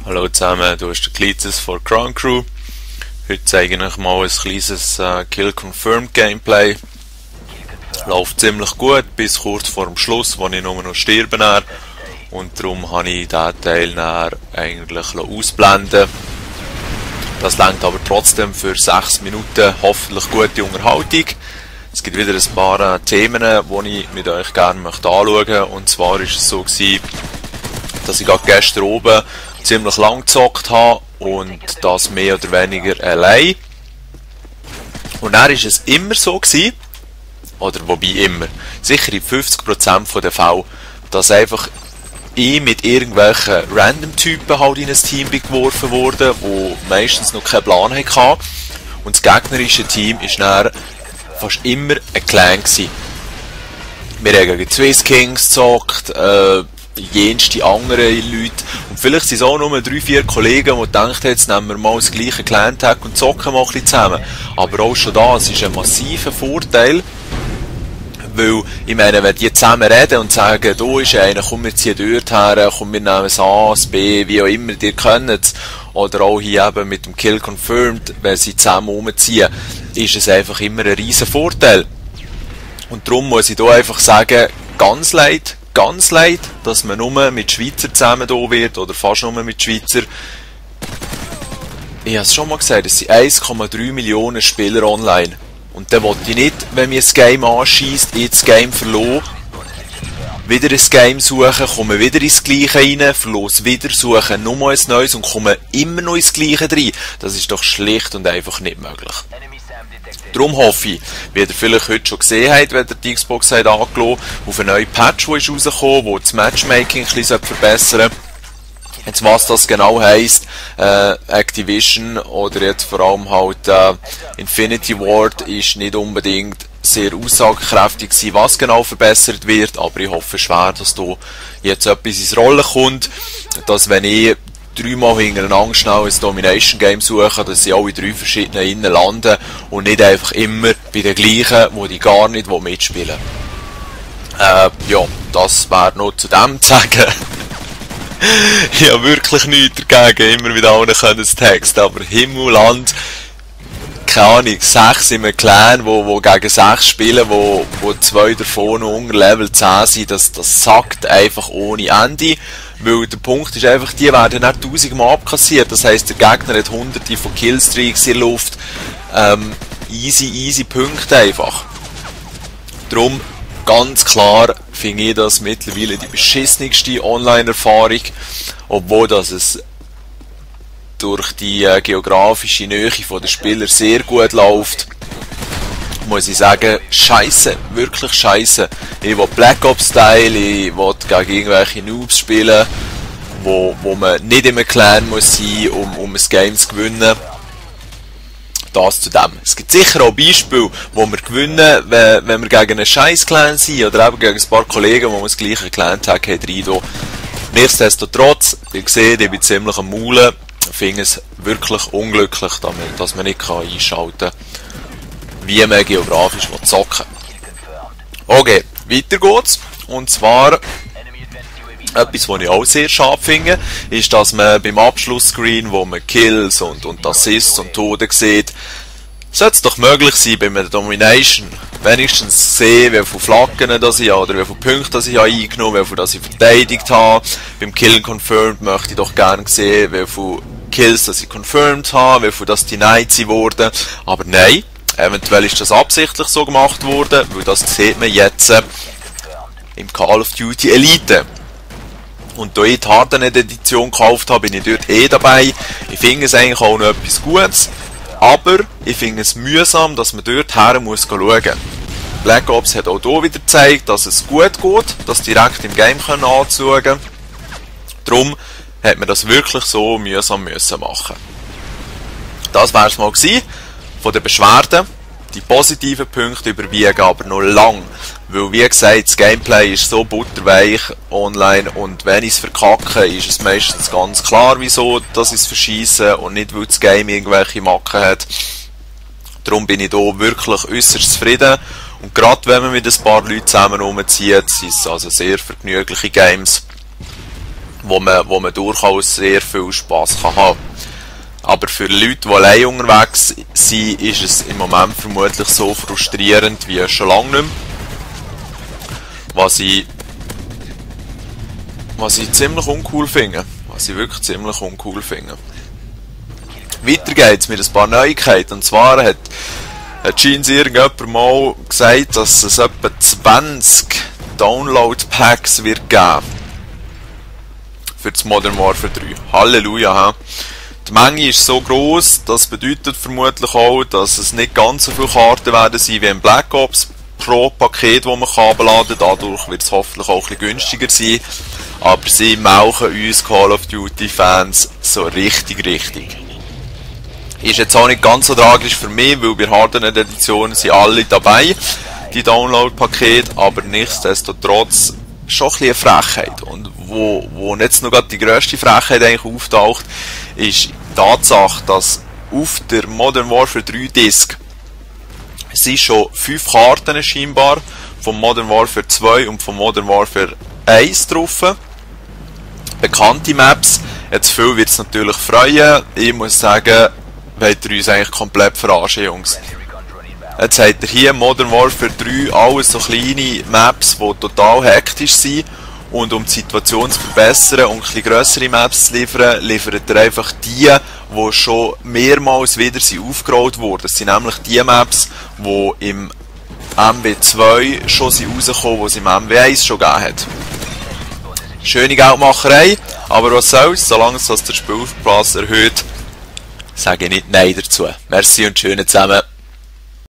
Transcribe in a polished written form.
Hallo zusammen, du bist der Glitzes von Crown Crew. Heute zeige ich euch mal ein kleines Kill Confirmed Gameplay. Läuft ziemlich gut, bis kurz vor dem Schluss, wo ich nur noch sterben werde. Und darum habe ich diesen Teil eigentlich ausblenden. Das reicht aber trotzdem für 6 Minuten hoffentlich gute Unterhaltung. Es gibt wieder ein paar Themen, die ich mit euch gerne anschauen möchte. Und zwar war es so, dass ich gerade gestern oben ziemlich lang gezockt habe und das mehr oder weniger allein. Und dann war es immer so gewesen, oder wobei immer, sicher in 50% der Fälle, dass einfach ich mit irgendwelchen Random-Typen halt in ein Team geworfen wurde, wo meistens noch keinen Plan hatte. Und das gegnerische Team war dann fast immer ein Clan gewesen. Wir haben gegen Swiss Kings gezockt, jenste andere Leute. Und vielleicht sind es auch nur 3-4 Kollegen, die gedacht haben, jetzt nehmen wir mal das gleiche Clan-Tag und zocken mal ein bisschen zusammen. Aber auch schon das ist ein massiver Vorteil, weil, ich meine, wenn die zusammen reden und sagen, da ist einer, komm, wir ziehen dort her, komm, wir nehmen es A, das B, wie auch immer, ihr könnt es. Oder auch hier eben mit dem Kill Confirmed, wenn sie zusammen umziehen, ist es einfach immer ein riesen Vorteil. Und darum muss ich hier einfach sagen, ganz leid, dass man nur mit Schweizer zusammen da wird, oder fast nur mit Schweizer. Ich habe es schon mal gesagt, es sind 1,3 Millionen Spieler online. Und dann wollte ich nicht, wenn mir das Game anschießt, ich das Game verloren, wieder ein Game suchen, komme wieder ins Gleiche rein, verlose wieder, suche nochmal ein neues und komme immer noch ins Gleiche rein. Das ist doch schlicht und einfach nicht möglich. Darum hoffe ich, wie ihr vielleicht heute schon gesehen habt, wenn ihr die Xbox habt angelassen, auf einen neuen Patch, der ist rausgekommen, der das Matchmaking ein bisschen verbessern sollte. Jetzt, was das genau heisst, Activision oder jetzt vor allem halt Infinity Ward ist nicht unbedingt sehr aussagekräftig gewesen, was genau verbessert wird, aber ich hoffe schwer, dass da jetzt etwas ins Rollen kommt, dass wenn ich 3-mal hintereinander schnell ein Domination Game suchen, dass sie alle 3 verschiedenen innen landen und nicht einfach immer bei den gleichen, wo die gar nicht mitspielen. Ja, das wäre noch zu dem zu sagen. Ich habe wirklich nichts dagegen, immer wieder allen können zu texten, aber Himmel, Land, keine Ahnung, 6 in einem Clan, wo gegen 6 spielen, wo 2 davon unter Level 10 sind, das sackt einfach ohne Ende. Weil der Punkt ist einfach, die werden nicht 1000-mal abkassiert. Das heisst, der Gegner hat hunderte von Killstreaks in der Luft. Easy Punkte einfach. Darum, ganz klar, finde ich das mittlerweile die beschissenste Online-Erfahrung. Obwohl das es durch die geografische Nähe der Spieler sehr gut läuft, muss ich sagen, scheisse, wirklich scheisse. Ich will Black Ops Style, ich will gegen irgendwelche Noobs spielen, wo man nicht im Clan muss sein, um ein Game zu gewinnen. Das zu dem. Es gibt sicher auch Beispiele, wo wir gewinnen, wenn wir gegen einen scheiß Clan sind, oder eben gegen ein paar Kollegen, wo wir das gleiche Clan-Tag haben. Nichtsdestotrotz, ihr seht, ich bin ziemlich am Maulen. Ich finde es wirklich unglücklich, dass man nicht einschalten kann, wie man geografisch zocken will. Okay, weiter geht's. Und zwar, etwas, was ich auch sehr schade finde, ist, dass man beim Abschlussscreen, wo man Kills und Assists und Tode sieht, sollte es doch möglich sein, bei einer Domination wenigstens sehen, wie viele Flaggen das ich habe, oder wie viele Punkte das ich habe eingenommen, wie viel das ich verteidigt habe. Beim Kill Confirmed möchte ich doch gerne sehen, wie viele Kills das ich confirmed habe, wie viel das denied sie wurden. Aber nein, eventuell ist das absichtlich so gemacht worden, weil das sieht man jetzt im Call of Duty Elite. Und da ich die Hardened Edition gekauft habe, bin ich dort dabei. Ich finde es eigentlich auch noch etwas Gutes. Aber ich finde es mühsam, dass man dort her muss schauen. Black Ops hat auch hier wieder gezeigt, dass es gut geht, das direkt im Game anzuschauen können. Darum hat man das wirklich so mühsam müssen machen. Das wäre es mal gewesen von den Beschwerden. Die positiven Punkte überwiegen aber noch lang. Weil, wie gesagt, das Gameplay ist so butterweich online und wenn ich es verkacke, ist es meistens ganz klar, wieso dass ich es verschieße und nicht, weil das Game irgendwelche Macken hat. Darum bin ich hier wirklich äußerst zufrieden. Und gerade wenn man mit ein paar Leuten zusammen rumzieht, sind es also sehr vergnügliche Games, wo man durchaus sehr viel Spass kann haben. Aber für Leute, die allein unterwegs sind, ist es im Moment vermutlich so frustrierend wie schon lange nicht mehr. Was ich ziemlich uncool finde. Was ich wirklich ziemlich uncool finde. Weiter geht's mit ein paar Neuigkeiten. Und zwar hat scheinbar irgendjemand mal gesagt, dass es etwa 20 Download-Packs wird geben. Für das Modern Warfare 3. Halleluja, he? Die Menge ist so gross, das bedeutet vermutlich auch, dass es nicht ganz so viele Karten werden sein wie im Black Ops pro Paket, das man herunterladen kann. Dadurch wird es hoffentlich auch ein bisschen günstiger sein. Aber sie melken uns Call of Duty Fans so richtig. Ist jetzt auch nicht ganz so tragisch für mich, weil bei Hardened Editionen sind alle dabei, die Download-Pakete, aber nichtsdestotrotz schon ein bisschen eine Frechheit. Und wo jetzt noch gerade die grösste Frechheit eigentlich auftaucht, ist die Tatsache, dass auf der Modern Warfare 3 Disc sind schon 5 Karten scheinbar vom Modern Warfare 2 und vom Modern Warfare 1 drauf. Bekannte Maps. Jetzt viel wird es natürlich freuen. Ich muss sagen, wollt ihr uns eigentlich komplett verarschen, Jungs. Jetzt habt ihr hier Modern Warfare 3 alles so kleine Maps, die total hektisch sind. Und um die Situation zu verbessern und ein bisschen grössere Maps zu liefern, liefert ihr einfach die schon mehrmals wieder aufgerollt wurden. Das sind nämlich die Maps, die im MW2 schon rausgekommen, die es im MW1 schon gegeben hat. Schöne Geldmacherei, aber was soll's, solange es der Spielplatz erhöht, sage ich nicht Nein dazu. Merci und schöne zusammen.